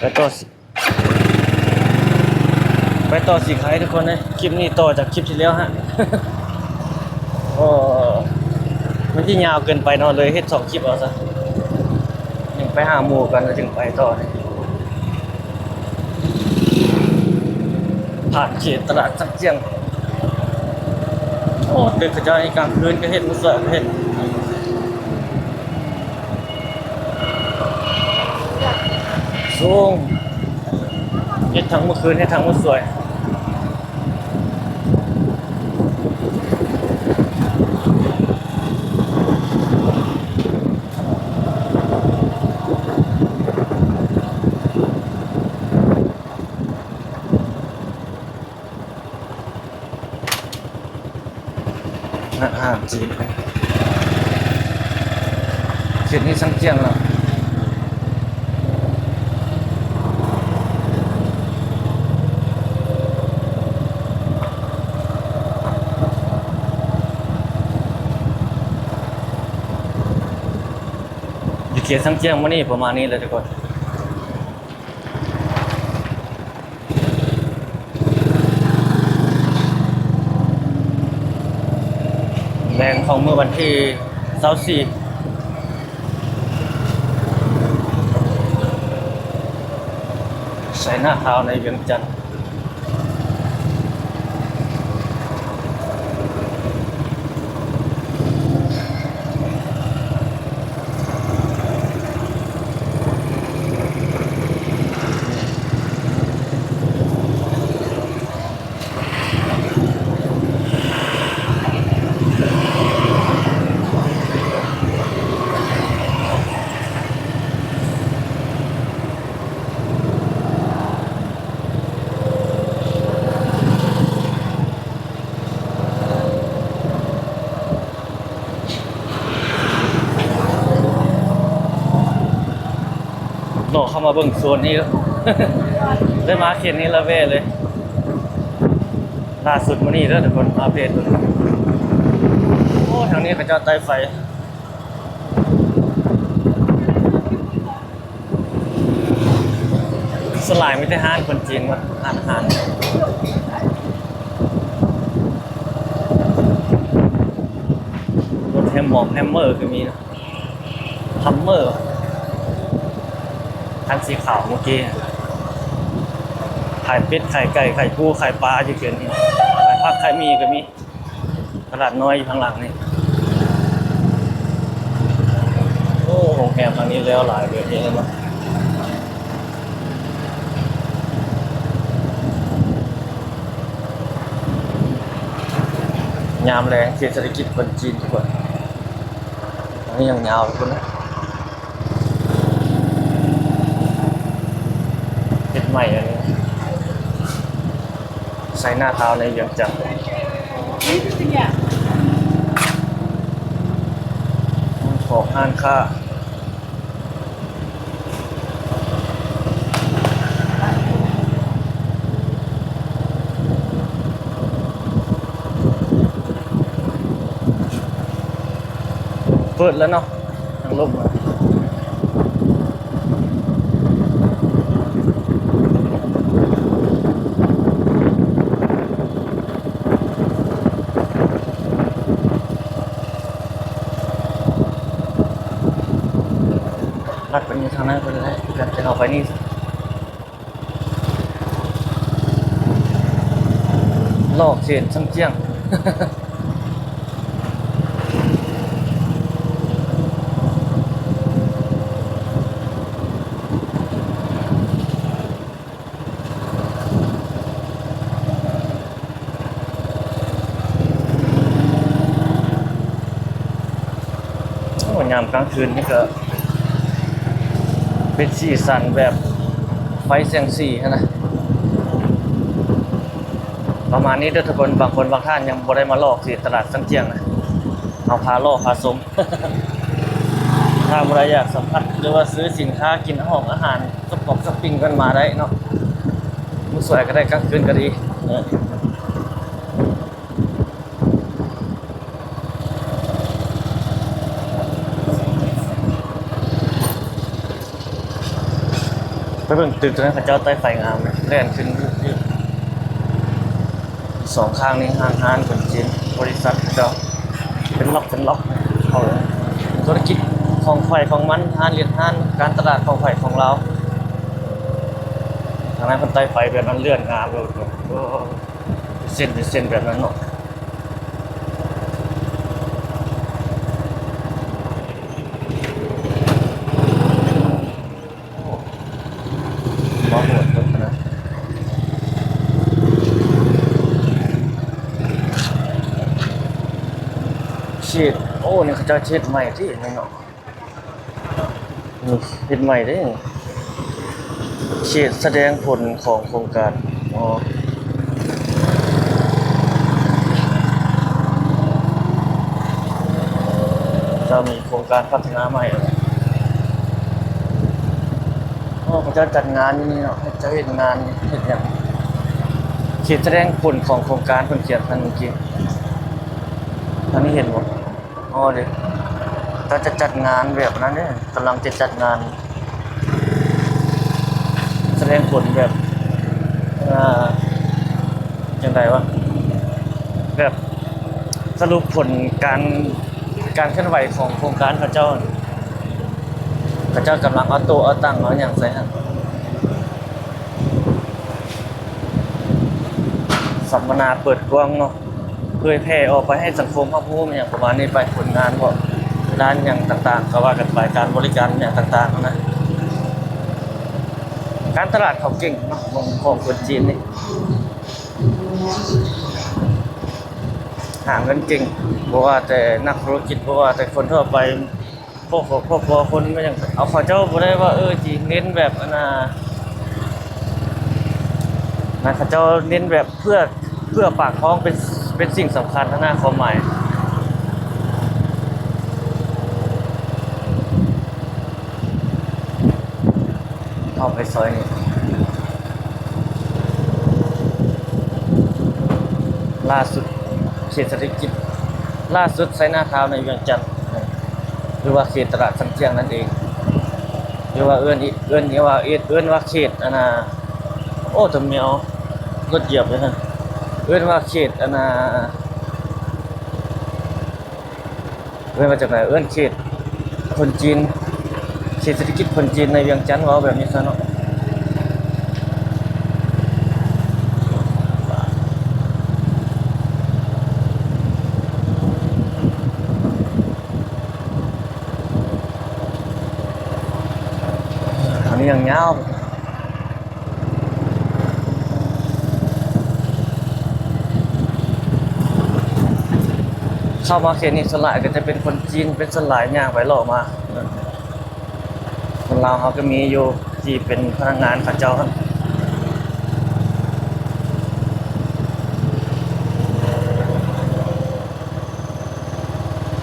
ໄປຕໍ່ ໄປຕໍ່ສີໄຄທຸກຄົນເອີຍ. ຄລິບນີ້ຕໍ່ຈາກຄລິບທີ່ແລ້ວຮະ. ໂອ້ ມັນຊິຍາວເກີນໄປເນາະ ເລີຍເຮັດສອງຄລິບເອົາຊະ. ຍັງໄປຫາໝູ່ກ່ອນ ແລ້ວຈຶ່ງໄປຕໍ່. ຜ່ານເຂດຕະຫຼາດຊັງຈຽງ. ໂອ້ ຕຶກເຂົາເຈົ້ານີ້ກາງຄືນກໍເຮັດ ມື້ສວຍກໍເຮັດ. ສູງ ເຮັດທັງມື້ຄືນ ເຮັດທັງມື້ສວຍ. ຮ້ານອາຫານຈີນ ເຂດນີ້ຊັງຈຽງເນາະ. ຢູ່ເຂດຊັງຈຽງມື້ນີ້ປະມານນີ້ແຫຼະທຸກຄົນ. ແລງຂອງມື້ວັນທີຊາວສີ່ ໄຊນາທາວໃນວຽງຈັນ. ເລາະເຂົ້າມາເບິ່ງໂຊນນີ້ ໄດ້ມາເຂດນີ້ລະແວ່ເລີຍ. ລ່າສຸດມື້ນີ້ເດີທຸກຄົນ ອັບເດດເບິ່ງ. ໂອ້ ທາງນີ້ເຂົາເຈົ້າໄຕ້ໄຟ. ສ່ວນຫຼາຍມີແຕ່ຮ້ານຄົນຈີນໝົດ ຮ້ານອາຫານ. ລົດແຮມໝອກແຮມເມີກໍມີນະ ຮັມເມີ ຄັນສີຂາວເມື່ອກີ້. ຂາຍເປັດ ຂາຍໄກ່ ຂາຍປູ ຂາຍປາຢູ່ເຂດນີ້ ຂາຍຜັກຂາຍໝີ່ກໍມີ. ຕະຫຼາດນ້ອຍຢູ່ທາງຫຼັງນີ້. ໂອ້ ໂຮງແຮມທາງນີ້ແລ້ວຫຼາຍເລີຍເນາະ. ຍາມແລງ ເຂດເສດຖະກິດຄົນຈີນທຸກຄົນ. ອັນນີ້ຍັງຍາວຢູ່ພຸ້ນນະ ເຮັດໃໝ່ອັນນີ້ ໄຊນາທາວໃນວຽງຈັນ ຂອງຮ້ານຄ້າ. ເປີດແລ້ວເນາະ ທາງລົງ. ລັດໄປນີ້ທາງນັ້ນກໍໄດ້ ຄືກັນ ແຕ່ເຮົາໄປນີ້ ລອກເຂດຊຳຈຽງ. ໂອ້ ຍາມກາງຄືນນີ້ກໍເປັນສີສັນແບບໄຟແສງສີຫັ້ນນະ ປະມານນີ້ເດີທຸກຄົນ. ບາງຄົນບາງທ່ານຍັງບໍ່ໄດ້ມາລອກທີ່ຕະຫຼາດຊຳຈຽງນະ ເຮົາພາເລາະພາຊົມ. ຖ້າຜູ້ໃດຢາກສຳຜັດ ຫຼືວ່າຊື້ສິນຄ້າກິນ ຫ້ອງອາຫານ ຊັອບປອງຊັອບປິງກັນມາໄດ້ເນາະ ມື້ສວຍກໍໄດ້ ກາງຄືນກໍດີເນາະ. ໄປ ເບິ່ງຕຶກຕົວນັ້ນ ເຂົາເຈົ້າໄຕ້ໄຟງາມ ແລ່ນຂຶ້ນຢູ່ ສອງຂ້າງນີ້ ຫ້າງຮ້ານຄົນຈີນ ບໍລິສັດເຂົາເຈົ້າ ເປັນລັອກເປັນລັອກ ເຂົາທຸລະກິດຂອງໃຜຂອງມັນ ຮ້ານເຮັດຮ້ານ ການຕະຫຼາດຂອງໃຜຂອງລາວ. ທາງນັ້ນເພິ່ນໄຕ້ໄຟແບບນັ້ນ ເລື່ອນງາມໂລດ ໂອ້ ເປັນເສັ້ນເປັນເສັ້ນແບບນັ້ນເນາະ. ມາໂຫດເກີນໄປນະ ເຂດ ໂອ້ ນີ້ເຂົາເຈົ້າເຮັດໃໝ່ຕິ ນີ້ເນາະ ນີ້ເຮັດໃໝ່ເດ້ ເຂດສະແດງຜົນຂອງໂຄງການ ອໍ ເຈົ້າມີ ໂຄງການພັດທະນາໃໝ່ ໂອ້ ເຂົາເຈົ້າຈັດງານຢູ່ນີ້ເນາະ ເຂົາເຈົ້າເຮັດງານ ເຮັດຫຍັງ ເຂດສະແດງຜົນຂອງໂຄງການ ເພິ່ນຂຽນຫັ້ນເມື່ອກີ້ ທາງນີ້ເຫັນບໍ່? ອໍ ເດ້ ເຂົາເຈົ້າຈະຈັດງານແບບນັ້ນເດ້ ກຳລັງຈະຈັດງານ ສະແດງຜົນແບບ ເອີ ຈັ່ງໃດວະ ແບບສະຫຼຸບຜົນການ ການເຄື່ອນໄຫວຂອງໂຄງການເຂົາເຈົ້າ ເຂົາເຈົ້າກຳລັງເອົາໂຕະເອົາຕັ່ງເອົາຫຍັງໃສ່ຫັ້ນ ສຳມະນາເປີດກວ້າງເນາະ ເຜີຍແຜ່ອອກໄປໃຫ້ສັງຄົມຮັບຮູ້ ຫຍັງປະມານນີ້ໄປ ຜົນງານເບາະ ຮ້ານຫຍັງຕ່າງໆ ກໍວ່າກັນໄປ ການບໍລິການຫຍັງຕ່າງໆ ຫັ້ນນະ ການຕະຫຼາດເຂົາເກັ່ງເນາະ ຂອງຄົນຈີນນີ້ ຫາເງິນເກັ່ງ ບໍ່ວ່າແຕ່ນັກທຸລະກິດ ບໍ່ວ່າແຕ່ຄົນທົ່ວໄປ ພວກຄອບຄົວຄົນກໍຍັງເອົາ ເຂົາເຈົ້າບໍ່ໄດ້ວ່າ ເອີ ຊິເນັ້ນແບບ ອັນນ່າ ນະ ເຂົາເຈົ້າເນັ້ນແບບເພື່ອ ເພື່ອປາກທ້ອງເປັນ ເປັນສິ່ງສຳຄັນຫັ້ນນະ ຄວາມໝາຍ ເຂົ້າໄປຊອຍນີ້ ລ່າສຸດ ເຂດເສດຖະກິດລ່າສຸດ ໄຊນາທາວໃນວຽງຈັນ ຫຼືວ່າເຂດຕະຫຼາດຊັນຈຽງນັ້ນເອງ ຫຼືວ່າເອີ້ນອີກ ເອີ້ນວ່າ ເອີ້ນວ່າເຂດ ອັນນ່າ ໂອ້ ຕົວແມວລົດຢຽບເລີຍຫັ້ນ ເອີ້ນວ່າເຂດ ອັນນ່າ ເອີ້ນວ່າຈັ່ງໃດ ເອີ້ນເຂດຄົນຈີນ ເຂດເສດຖະກິດຄົນຈີນໃນວຽງຈັນ ເວົ້າແບບນີ້ຊະເນາະ. ອັນນີ້ຍັງຍາວ. ເຂົ້າມາເຂດນີ້ສ່ວນຫຼາຍກໍຈະເປັນຄົນຈີນເປັນສ່ວນຫຼາຍ ຍ່າງໄປເລາະມາ. ຄົນລາວເຮົາກໍມີຢູ່ທີ່ເປັນພະນັກງານເຂົາເຈົ້າຫັ້ນ.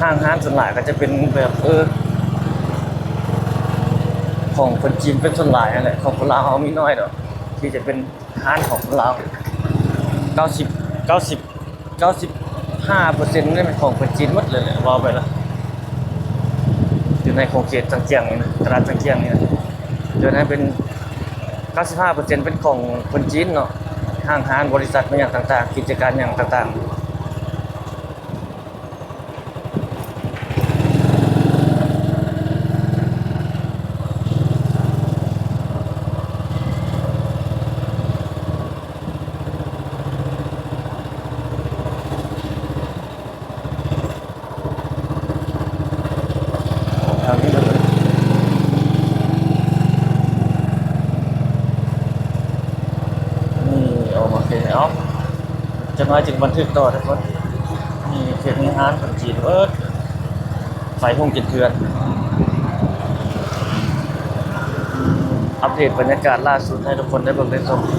ຫ້າງຮ້ານສ່ວນຫຼາຍກໍຈະເປັນແບບ ເອີ ຂອງຄົນຈີນເປັນສ່ວນຫຼາຍຫັ້ນແຫຼະ, ຂອງຄົນລາວເຮົາມີໜ້ອຍດອກ ທີ່ຈະເປັນຮ້ານຂອງຄົນລາວ. ເກົ້າສິບ ເກົ້າສິບ ເກົ້າສິບຫ້າເປີເຊັນນີ້ແມ່ນຂອງຄົນຈີນໝົດເລີຍແຫຼະ ເວົ້າໄປລະ ຢູ່ໃນຂົງເຂດຊາງຈຽງນີ້ນະ, ຕະຫຼາດຊາງຈຽງນີ້ນະ, ສ່ວນໃຫຍ່ເປັນ ເກົ້າສິບຫ້າເປີເຊັນເປັນຂອງຄົນຈີນເນາະ, ຫ້າງຮ້ານ ບໍລິສັດ ຫຍັງຕ່າງໆ ກິດຈະການຫຍັງຕ່າງໆ. ທາງນີ້ເດີ ນີ້ອອກມາເປັນ ເອົ້າ ຈັກໜ້ອຍຈຶ່ງບັນທຶກຕໍ່ທຸກຄົນ. ນີ້ເຂດນີ້ຮ້ານຄົນຈີນເບີດ ໄຟຮຸ່ງກິນເຮືອນ. ອັບເດດບັນຍາກາດລ່າສຸດໃຫ້ທຸກຄົນໄດ້ເບິ່ງໄດ້ຊົມ. ຄຶ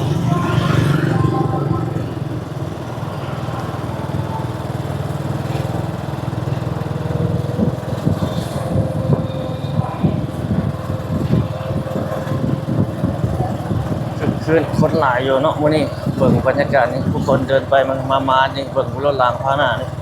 ກຄື້ນຄົນຫຼາຍຢູ່ເນາະມື້ນີ້, ເບິ່ງບັນຍາກາດນີ້ ຜູ້ຄົນເດີນໄປມາໆ ມາໆ ນີ້ ເບິ່ງລົດລາງພາຫະນະນີ້. ເ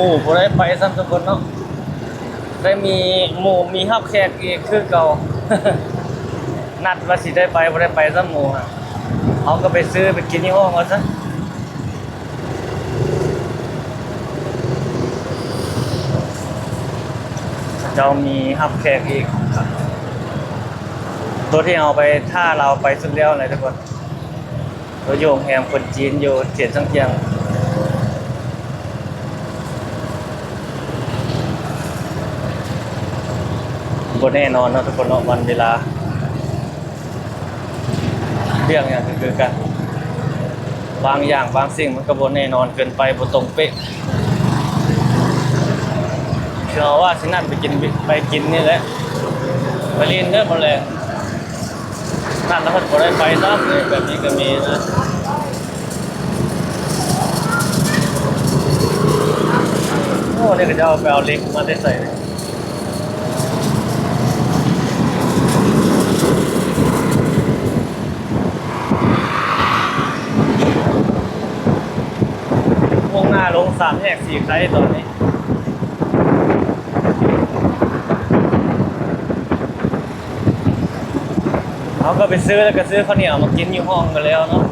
ໝູ່ບໍ່ໄດ້ໄປຊ້ຳທຸກຄົນເນາະ ໄດ້ມີໝູ່ມີຮັບແຂກອີກຄືເກົ່າ. ນັດວ່າຊິໄດ້ໄປ ບໍ່ໄດ້ໄປຊ້ຳໝູ່ ເຮົາກໍໄປຊື້ໄປກິນຢູ່ຫ້ອງວ່າຊັ້ນ. ເຂົາເຈົ້າມີຮັບແຂກອີກ ໂຕທີ່ເຮົາໄປຖ້າລາວໄປສຸດແລ້ວນະທຸກຄົນ. ໂຕຢູ່ໂຮງແຮມຄົນຈີນຢູ່ເຂດຊາງຈຽງ ບໍ່ແນ່ນອນເນາະທຸກຄົນເນາະ ວັນເວລາ ເລື່ອງຫຍັງກໍຄືກັນ ບາງຢ່າງບາງສິ່ງມັນກໍບໍ່ແນ່ນອນເກີນໄປ ບໍ່ຕົງເປະ. ຄືເຮົາວ່າຊິນັດໄປກິນ ໄປກິນນີ້ແຫຼະ ໄປຫຼິ້ນເດີມື້ແລງ. ນັ້ນລະເພິ່ນບໍ່ໄດ້ໄປຊ້ຳເລີຍ ແບບນີ້ກໍມີນະ. ໂອ້ ນີ້ເຂົາເຈົ້າໄປເອົາເຫຼັກມາແຕ່ໃສ? ມຸ່ງໜ້າລົງສາມແຍກສີໄຄຕອນນີ້. ເຮົາກໍໄປຊື້ ແລ້ວກໍຊື້ເຂົ້າໜຽວມາກິນຢູ່ຫ້ອງກໍແລ້ວເນາະ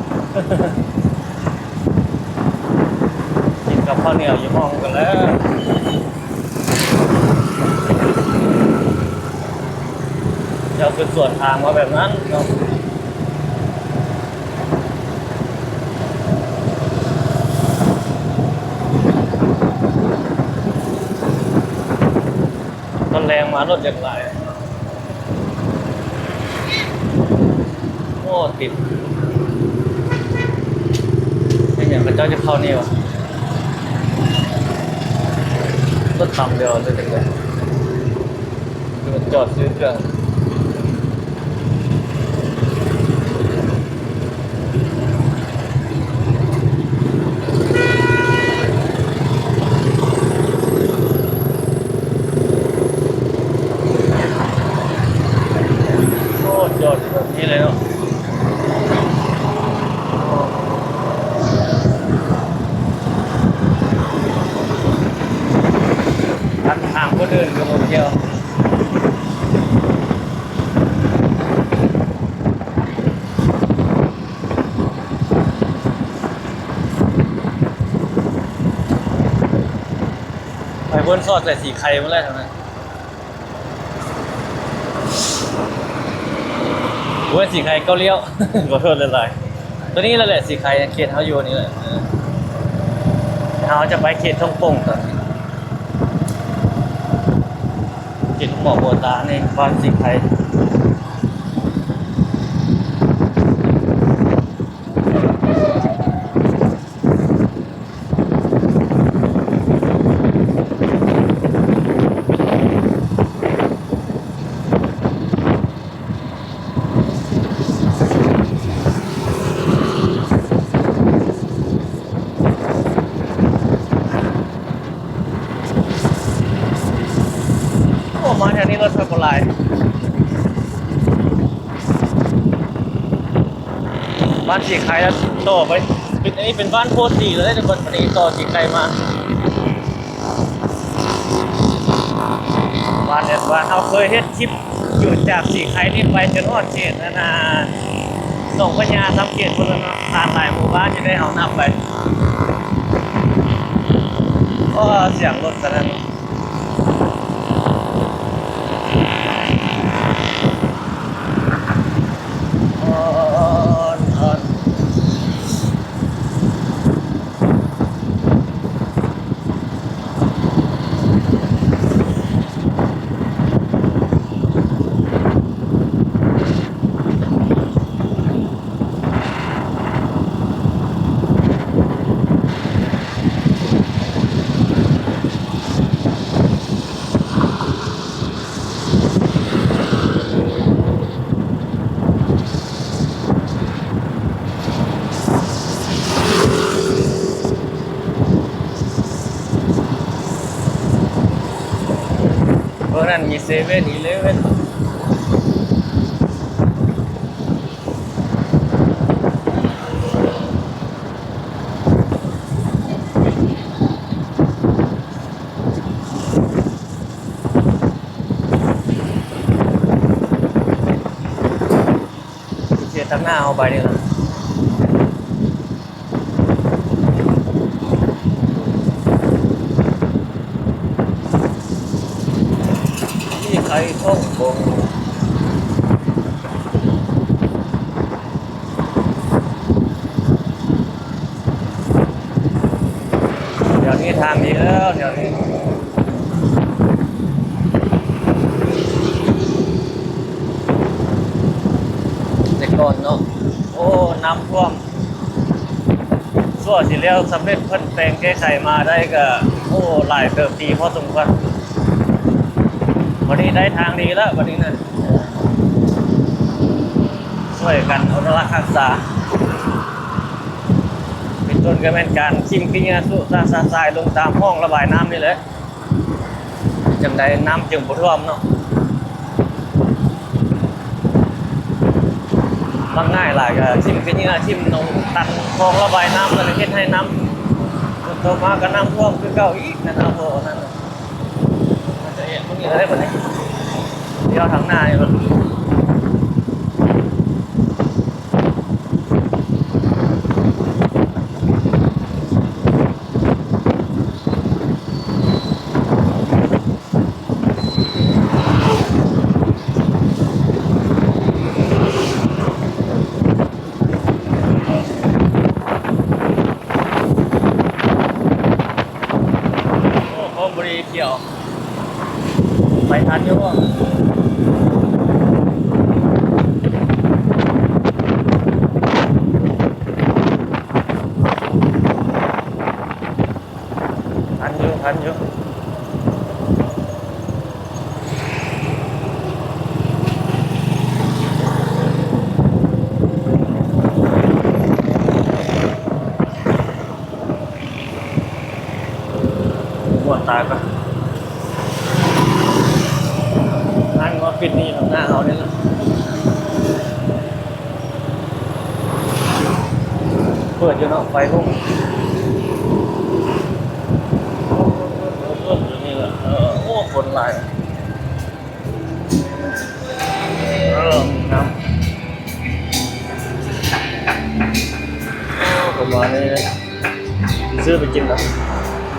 ກິນກັບເຂົ້າໜຽວຢູ່ຫ້ອງກໍແລ້ວ. ເຈົ້າຄືສວນທາງມາແບບນັ້ນເນາະ. ຕອນແລງມາລົດຢາກຫຼາຍ. ໂອ້ ຕິດ ເປັນຫຍັງເຂົາເຈົ້າຈະເຂົ້ານີ້ວະ? ລົດຕຳດຽວເລີຍຈັງໃດ ຄືມັນຈອດຊື້ເຄື່ອງ. ໂອ້ ຈອດຢູ່ແບບນີ້ເລີຍເນາະ. ທາງຄົນອື່ນກໍບໍ່ກ່ຽວ. ໄປເພິ່ນສອດໃສ່ສີໄຄໝົດແລ້ວເທົ່ານັ້ນ. ໂອ້ຍ ສີໄຄເກົ້າລ້ຽວ ຂໍໂທດຫຼາຍໆ. ໂຕນີ້ແຫຼະ ສີໄຄ ເຂດເຮົາຢູ່ນີ້ແຫຼະ. ເອີ ເຮົາຈະໄປເຂດທົ່ງປົງຕອນນີ້ ເຂດໝໍໂບຕານີ້ ບ້ານສີໄຄ. ໂອ້ ມາແຖວນີ້ລົດໄຟບໍ່ຫຼາຍ. ບ້ານສີໄຄ ແລ້ວຕໍ່ໄປ ເປັນ ອັນນີ້ເປັນບ້ານໂພນດີເລີຍທຸກຄົນ. ອັນນີ້ຕໍ່ສີໄຄມາ ບ້ານແອດວານ. ເຮົາເຄີຍເຮັດຄລິບຢູ່ຈາກສີໄຄນີ້ໄປຈົນຮອດເຂດ ອັນນ່າ ໜອງພະຍາ ຊຳເຂດພຸ້ນແລ້ວເນາະ. ຜ່ານຫຼາຍໝູ່ບ້ານຢູ່ເດ້ ເຮົານັບໄປ. ໂອ້ ສຽງລົດກັນນັ້ນ. ໂອ້ ນັ້ນມີເຊເວັນອີເລເວັນ. ໂ ເຮັດທາງໜ້າເຮົາໄປນີ້ລະ ມີໄຂ່ທອງບົງ. ດຽວນີ້ທາງດີແລ້ວ ດຽວນີ້ ແຕ່ກ່ອນເນາະ ໂອ້ ນ້ຳຖ້ວມ ຊົ່ວຊິແລ້ວສຳເລັດ ເພິ່ນແປງແກ້ໄຂມາໄດ້ກະ ໂອ້ ຫຼາຍເຕີບ ດີພໍສົມຄວນ. ບັດນີ້ໄດ້ທາງດີແລ້ວ ບັດນີ້ນະ ຊ່ວຍກັນອະນຸລັກຮັກສາ ເປັນຕົ້ນກະແມ່ນການຖິ້ມຂີ້ເຫຍື້ອສຸຊະຊາຊາຍລົງຕາມຮ່ອງລະບາຍນ້ຳນີ້ແຫຼະ ຈັ່ງໃດນ້ຳຈຶ່ງບໍ່ຖ້ວມເນາະ. ມັກງ່າຍຫຼາຍກະຖິ້ມຂີ້ເຫຍື້ອ ຖິ້ມລົງຕັນຮ່ອງລະບາຍນ້ຳ ແລ້ວເຮັດໃຫ້ນ້ຳ ຝົນຕົກມາກະນ້ຳຖ້ວມຄືເກົ່າອີກນັ້ນ ເອົາບໍ່ນັ້ນ ມັນຈະເຮັດພວກນີ້ໄດ້ບັດນີ້ ດຽວທາງໜ້ານີ້ ໂອ້ ໂອ້ ບໍ່ໄດ້ກ່ຽວ ໄປທັນຢູ່ບໍ່? ທັນຢູ່ ທັນຢູ່ ມ່ວນຕາຍປະ ອັນວ່າປິດນີ້ໜ້າເຮົານີ້ລະ. ເປີດຢູ່ເນາະ ໄຟຮຸ່ງ ເປີດຢູ່ນີ້ລະ ເອີ ໂອ້ ຄົນຫຼາຍ ເອີ ງາມ ໂອ້ ປະມານນີ້ ຊື້ໄປກິນນະ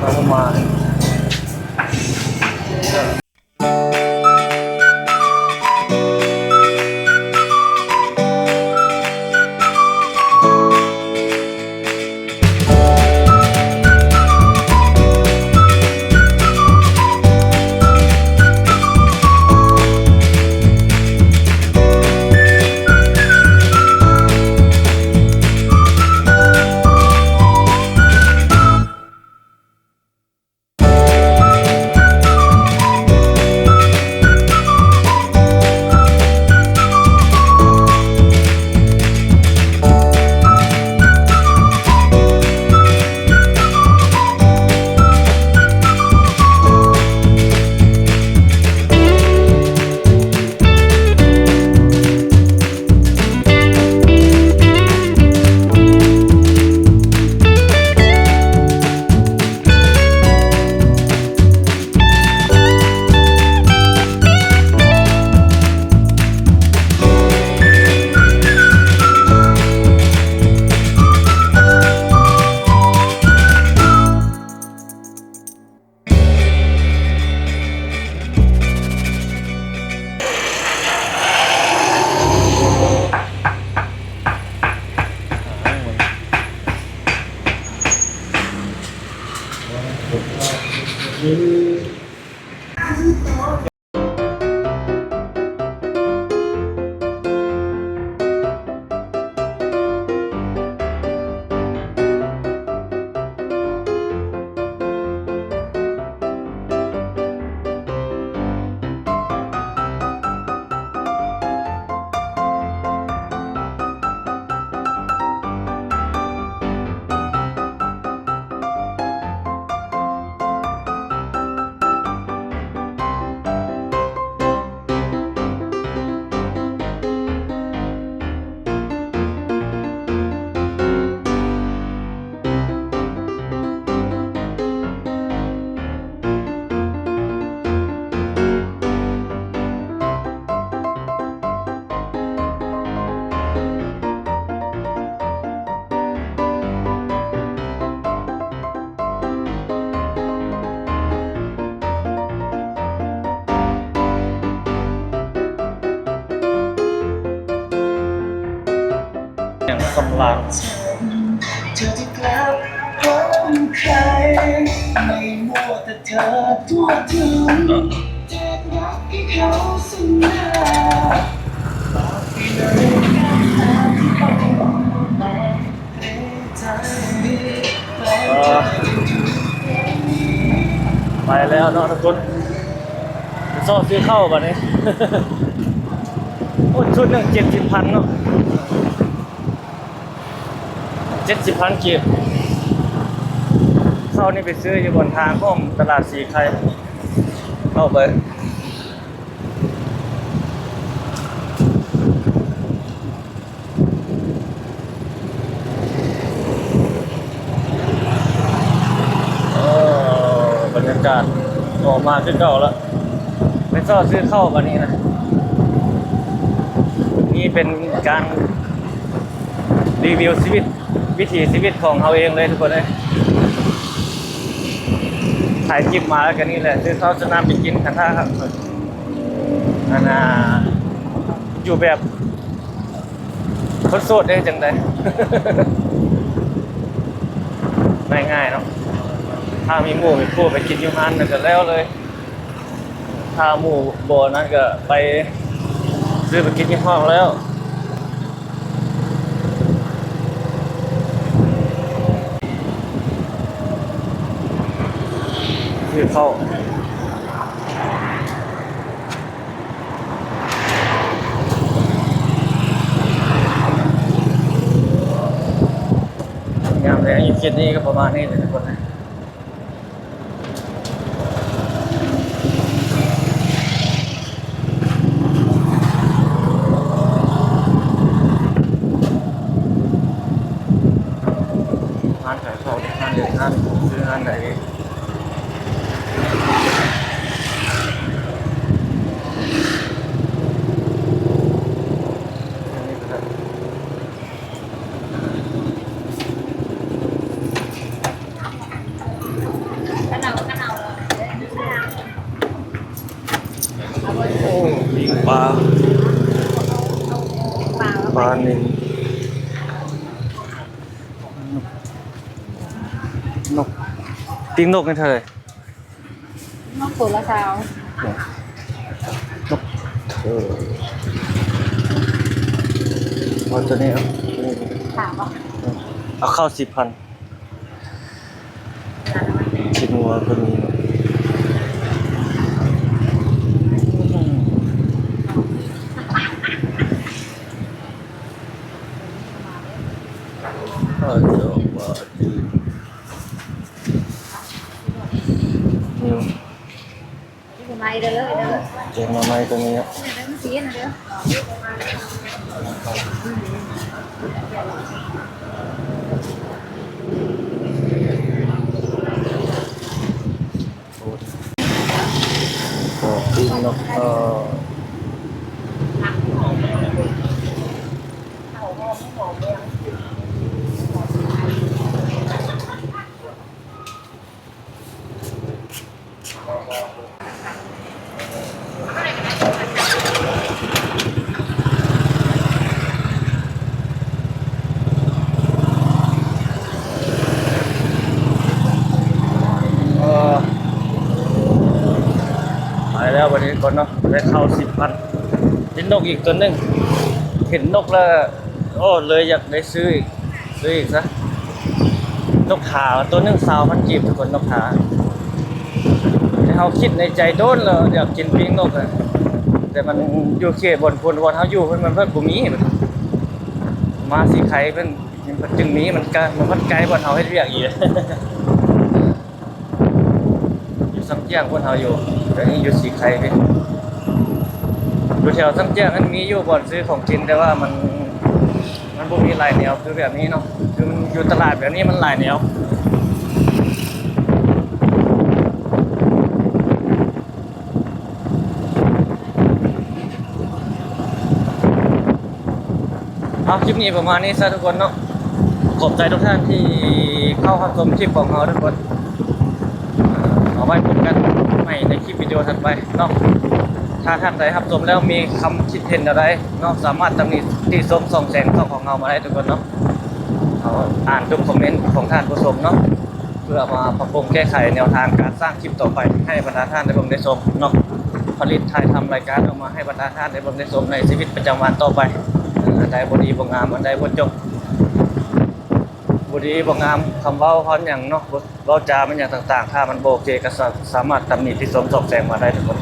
ມາ ປະມານນີ້. ສຳລານ ເທກອອຟ ໄປແລ້ວເນາະທຸກຄົນ ໄປຊອກຊື້ເຂົ້າບາດນີ້. ໂອ້ ຊຸດໜຶ່ງເຈັດສິບພັນເນາະ. ເຈັດສິບພັນກີບ. ເຂົ້ານີ້ໄປຊື້ຢູ່ບ່ອນທາງອ້ອມຕະຫຼາດສີໄຄ ເຂົ້າໄປ. ເອີ ບັນຍາກາດອອກມາຄືເກົ່າລະ ໄປຊອກຊື້ເຂົ້າບາດນີ້ນະ. ນີ້ເປັນການ ຣີວິວຊີວິດ ວິຖີຊີວິດຂອງເຮົາເອງເລີຍທຸກຄົນເອີຍ. ຖ່າຍຄລິບມາແລ້ວກໍນີ້ແຫຼະ ຊື້ເຂົ້າຊື້ນ້ຳໄປກິນກັນ ຖ້າອັນນ່າ ຢູ່ແບບຄົນໂສດເດ້ ຈັ່ງໃດ ງ່າຍໆເນາະ. ຖ້າມີໝູ່ມີພວກໄປກິນຢູ່ຮ້ານນັ້ນກໍແລ້ວເລີຍ. ຖ້າໝູ່ບໍ່ນັ້ນກໍໄປຊື້ໄປກິນຢູ່ຫ້ອງແລ້ວ. ຊື້ເຂົ້າ ຍາມແລງຢູ່ເຂດນີ້ກໍປະມານນີ້ແຫຼະທຸກຄົນ. ຮ້ານຂາຍເຂົ້າ ຮ້ານເດີນ ຮ້ານຊື້ ຮ້ານໃດ ໂອ້ ປີ້ງປາ ປານິນ ນົກ ປີກນົກນີ້ເທົ່າໃດ? ນົກໂຕລະຊາວ. ນົກ ເອີ ເອົາໂຕນີ້ເອົາ ຖາມວ່າ ເອົາເຂົ້າສິບພັນ. ຂີ້ງົວກໍມີ. ອືມ ແກງໜໍ່ໄມ້ກໍມີເນາະ. ໂອ້ ປີ້ງນົກ ເອີ. ເອີ ໄປແລ້ວບັດນີ້ກ່ອນເນາະ ໄດ້ເຂົ້າສິບພັນ. ເຫັນນົກອີກຕົວໜຶ່ງ ເຫັນນົກແລ້ວ ໂອ້ ເລີຍຢາກໄດ້ຊື້ອີກ ຊື້ອີກຊະ. ນົກຫາຕົວໜຶ່ງຊາວພັນກີບ ທຸກຄົນ ນົກຫາ. ແຕ່ເຮົາຄິດໃນໃຈດົນແລ້ວ ຢາກກິນປີ້ງນົກ ແຕ່ມັນຢູ່ເຂດບ່ອນພຸ້ນ ບ່ອນເຮົາຢູ່ເພິ່ນ ມັນເພິ່ນບໍ່ມີ. ມາສີໄຄເພິ່ນ ມັນຈຶ່ງມີ ມັນກະ ມັນພັດໄກບ່ອນເຮົາເຮັດວຽກອີກ. ຢູ່ຊຳຈຽງພຸ້ນເຮົາຢູ່ ແຕ່ນີ້ຢູ່ສີໄຄພີ້. ຢູ່ແຖວຊຳຈຽງນັ້ນມີຢູ່ບ່ອນຊື້ຂອງກິນ ແຕ່ວ່າມັນ ມັນບໍ່ມີຫຼາຍແນວຄືແບບນີ້ເນາະ ຄືມັນຢູ່ຕະຫຼາດແບບນີ້ມັນຫຼາຍແນວ. ເອົາ ຄລິບນີ້ປະມານນີ້ຊະທຸກຄົນເນາະ. ຂອບໃຈທຸກທ່ານທີ່ເຂົ້າຮັບຊົມຄລິບຂອງເຮົາທຸກຄົນ. ເອົາໄວ້ພົບກັນໃໝ່ໃນຄລິບວິດີໂອຖັດໄປເນາະ. ທ ຖ້າທ່ານໃດຮັບຊົມແລ້ວມີຄຳຄິດເຫັນແນວໃດເນາະ ສາມາດຕຳໜິຕິຊົມສ່ອງແສງຊ່ອງຂອງເຮົາມາໄດ້ທຸກຄົນເນາະ. ເຮົາອ່ານທຸກຄອມເມັນຂອງທ່ານຜູ້ຊົມເນາະ ເພື່ອມາປັບປຸງແກ້ໄຂແນວທາງການສ້າງຄລິບຕໍ່ໄປ ໃຫ້ບັນດາທ່ານໄດ້ເບິ່ງໄດ້ຊົມເນາະ. ຜະລິດຖ່າຍທຳລາຍການອອກມາໃຫ້ບັນດາທ່ານໄດ້ເບິ່ງໄດ້ຊົມໃນຊີວິດປະຈຳວັນຕໍ່ໄປ. ອັນໃດບໍ່ດີບໍ່ງາມ ອັນໃດບໍ່ຈົບ ບໍ່ດີບໍ່ງາມ ຄຳເວົ້າຄຳຫຍັງເນາະ ເວົ້າຈາແມ່ນຫຍັງຕ່າງໆ ຖ້າມັນບໍ່ໂອເຄ ກໍສາ ສາມາດຕຳໜິຕິຊົມສ່ອງແສງມາໄດ້ທຸກຄົນ.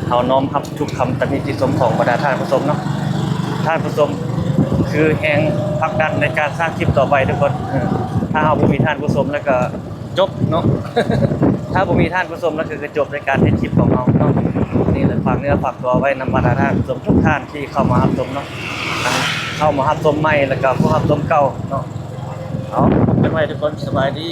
ເຮົານ້ອມຮັບທຸກຄຳຕຳໜິຕິຊົມຂອງບັນດາທ່ານຜູ້ຊົມເນາະ. ທ່ານຜູ້ຊົມຄືແຮງຜັກດັນໃນການສ້າງຄລິບຕໍ່ໄປທຸກຄົນ. ເອີ ຖ້າເຮົາບໍ່ມີທ່ານຜູ້ຊົມແລ້ວກໍຈົບເນາະ ຖ້າບໍ່ມີທ່ານຜູ້ຊົມແລ້ວກໍຄືຈົບໃນການເຮັດຄລິບຂອງເຮົາເນາະ. ນີ້ແຫຼະ ຝາກເນື້ອຝາກຕົວໄວ້ນຳບັນດາທ່ານຜູ້ຊົມທຸກທ່ານທີ່ເຂົ້າມາຮັບຊົມເນາະ ທັງເຂົ້າມາຮັບຊົມໃໝ່ ແລ້ວກໍຜູ້ຮັບຊົມເກົ່າເນາະ. ເອົາ ພົບກັນໃໝ່ທຸກຄົນ ສະບາຍດີ.